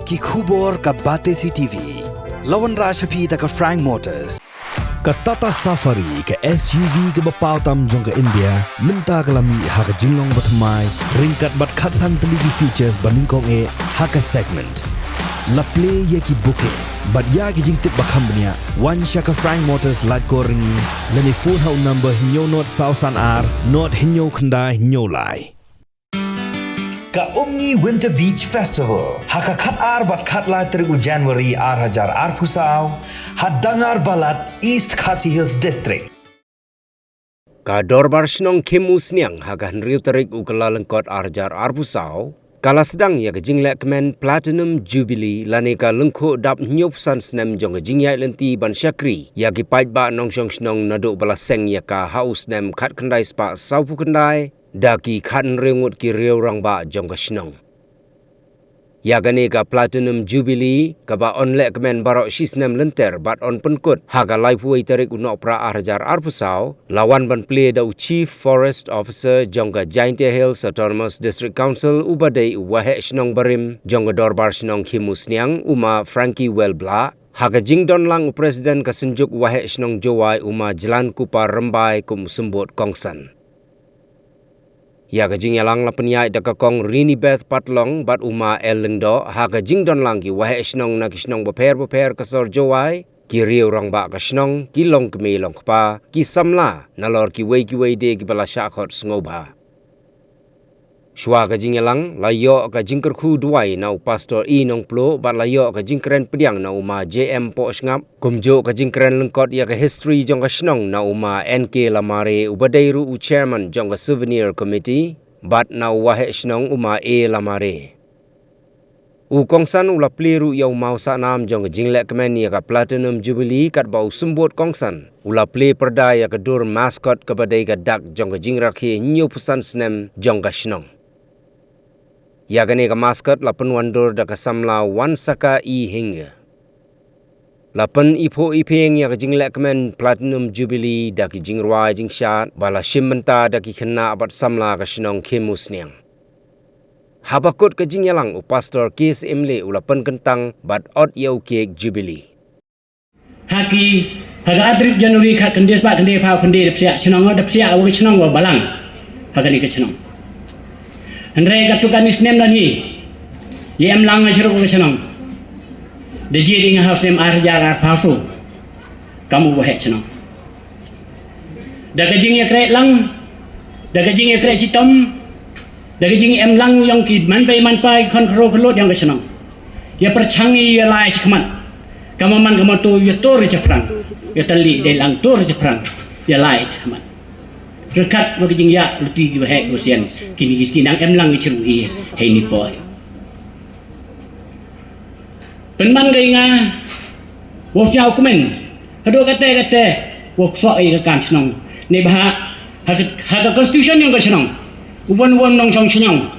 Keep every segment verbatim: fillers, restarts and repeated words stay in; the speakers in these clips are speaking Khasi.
Ki khubor ka Batesi T V. La wanrah sha phi da ka Frank Motors. Ka Tata Safari, ka S U V kaba paw tam jong ka India, mynta ka la mih ha ka jinglong bathymmai, ryngkat bad khatsan tylli ki features ba nyngkong eh ha ka segment. La plie ïa ki booking bad ïa ki jingtip ba kham bniah, wan sha ka Frank Motors Laitkor Ryngi, lane phone ha u number hynñiew nod saw san ar nod hynñiew khyndai hynñiew lai. Ka Umngi Winter Beach Festival ha ka khatar bad khatlai tarik u January ar hajar arphew saw ha Dangar Balat, East Khasi Hills District. Ka Dorbar Shnong Khimusniang ha ka hynriew tarik u Kyllalyngkot ar hajar arphew saw ka la sdang ïa ka jinglehkmen Platinum Jubilee lane ka lyngkhuh dap hynñiewphew san snem jong ka jingïaid lynti ban shakri ïa ki paidbah nongshong shnong naduh ba la seng ïa ka ha u snem khatkhyndai spah sawphew khyndai da ki khathynriew ngut ki riew rangbah jong ka shnong. Ïa kane ka Platinum Jubilee kaba yn lehkmen baroh shisnem lynter bad yn pynkut ha ka laiphew wei tarik u Nohprah ar hajar arphew saw, la wan ban plie da u Chief Forest Officer jong ka Jaintia Hills Autonomous District Council uba dei u Waheh Shnong barim jong ka Dorbar Shnong Khimusniang u Ma Frankie Welblah, ha ka jingdon lang u President ka Synjuk Waheh Shnong Jowai u Ma Jlan Kupar Rymbai kum u symbud kongsan. Ïa ka jingïalang la pynïaid da ka Kong Rinibeth Patlong bad u Ma L Lyngdoh, ha ka jingdon lang ki Waheh Shnong na ki shnong bapher bapher ka sor Jowai, ki riew rangbah ka shnong, ki longkmie longkpa, ki samla, nalor kiwei kiwei de kiba la shah khot sngewbha. Shuwa ka jingïalang, la ïoh ka jingkyrkhu duwai na u Pastor E Nongpluh bad la ïoh ka jingkren pdiang na u Ma J M Pohshngap, kumjuh ka jingkren lyngkot ïa ka history jong ka shnong na u Ma N K Lamare uba dei ruh u Chairman jong ka Souvenir Committee, bad na u Waheh Shnong u Ma A Lamare. U kongsan u la plie ruh ïa u mawsahnam jong ka jinglehkmen ïa ka Platinum Jubilee katba u symbud kongsan u la plie pyrda ïa ka dur mascot kaba dei ka dak jong ka jingrakhe hynñiewphew san snem jong ka shnong. Ïa kane ka mascot la pynwandur da ka samla Wansaka E Hinge. La pyniphuh iphieng ïa ka jinglehkmen Platinum Jubilee da ki jingrwai jingshad ba la shim bynta da ki khynnah bad samla ka shnong Khimusniang. Haba kut ka jingïalang u Pastor K S Imleh u la pynkyntang bad ot ïa u kek Jubilee. Ha ki, ha ka ar tarik January khatkhyndai spah khyndaiphew khyndai da psiah shnong, da psiah wa ka shnong wa balang. Ha kane ka shnong. Hynrei katto katne snem lane ïa em lang nga shruk wa ka shnong. Da jied ïa nga ha u snem ar hajar arphew saw kam u Waheh Shnong. Da ka jingïakhreh lang, da ka jingïakhreh chitom, da ka jingem lang jong ki manbei manpa ki khon khynroo khynlut jong ka shnong. Ïa pyrshang ïa lai shakhmat. Ka ma man ka ma to ïa tur shaphrang. Ïa tylli dei lang tur shaphrang. Ïa lai shakhmat. Ryngkat bad ka jingïaid lynti ki waheh ki wasian. Kine ki sngi nang em lang ki chiruh ïa. Hei ni por. Pynban ka ïa nga. Wow sñiaw kmen. Haduh kate kate. Wow ksoh ïa ka kam shnong. Neibhah ha ka, ha ka constitution yong ka shnong. U wan u wan nongshong shnong.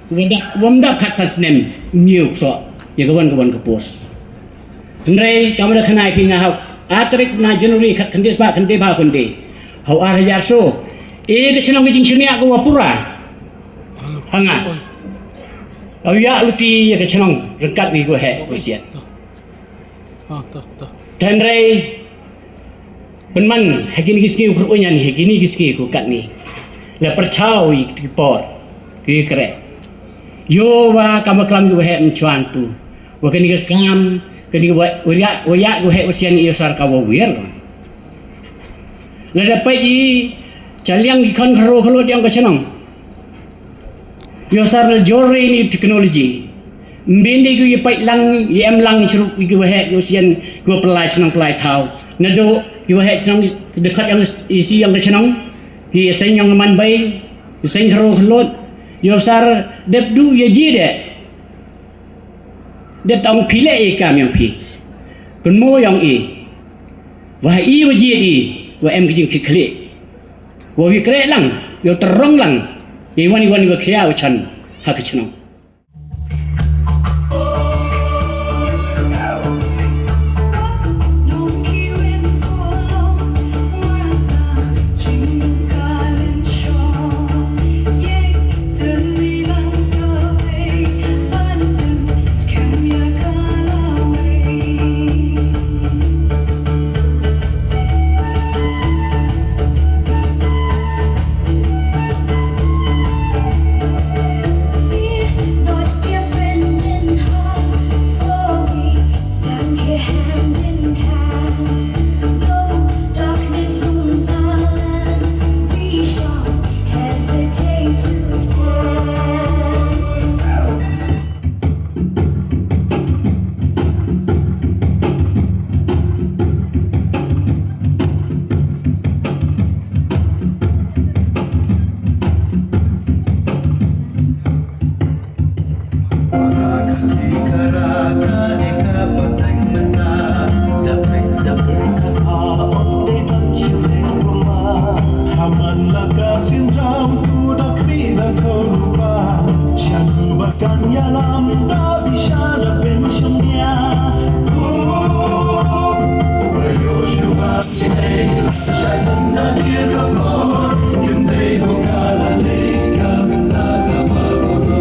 U wan da, u wan da khatsan snem. Ñiew ksoh. Ïa ka wan ka wan ka post. Hynrei kam da khanai phi nga ha u. Ar tarik na January khatkhyndai spah khyndaiphew khyndai. Ha u ar hajar saw. E ka shnong ka jingshaniah ka wa pura. Ha nga. Aw ïa luti ïa ka shnong ryngkat ïa ka waheh ka wasian. Hynrei pynban ha kine ki sngi u kyrkhu ñian ha kine ki sngi ku katni. La pyrchaw ïa ki por ki kreh. Ïoh wa kam wa klam ki waheh mynchwa tu. Wa kane ka kam kane ka wa ïa wa ïa ki waheh wasian ïa sar ka wa wir. Lada peit i cha liang ki khon khynroo khynlut yong ka shnong. Ïa sar la jor ri ni technology. Mbin de ki ïa peit lang ïa em lang shurup ki waheh ki wasian ki wa pynlait shnong pynlait thaw. Naduh ki waheh shnong dkhot yong i si yong ka shnong. Ki seng yong man bai, ki seng khynroo khynlut. Ïa sar dep du ïa ji de. Dep tang phi leh i kam yong phi. Pynmo yong i. Wa i wa jied i wa em ki jingkhit khlieh. Wa wi kreh lang, ïa u tyrong lang. I wan i wan i wa khia wa chan ha ka chnong. Haman la ka sienjam tu da khmih da ka rupa. Shanu ba kan ïalam da bishar da pynshong nia. Ba ïoh shuwa ki ei la shai tang da dir ka bor. Kin dei ho ka la dei ka bynta ka ba ko do.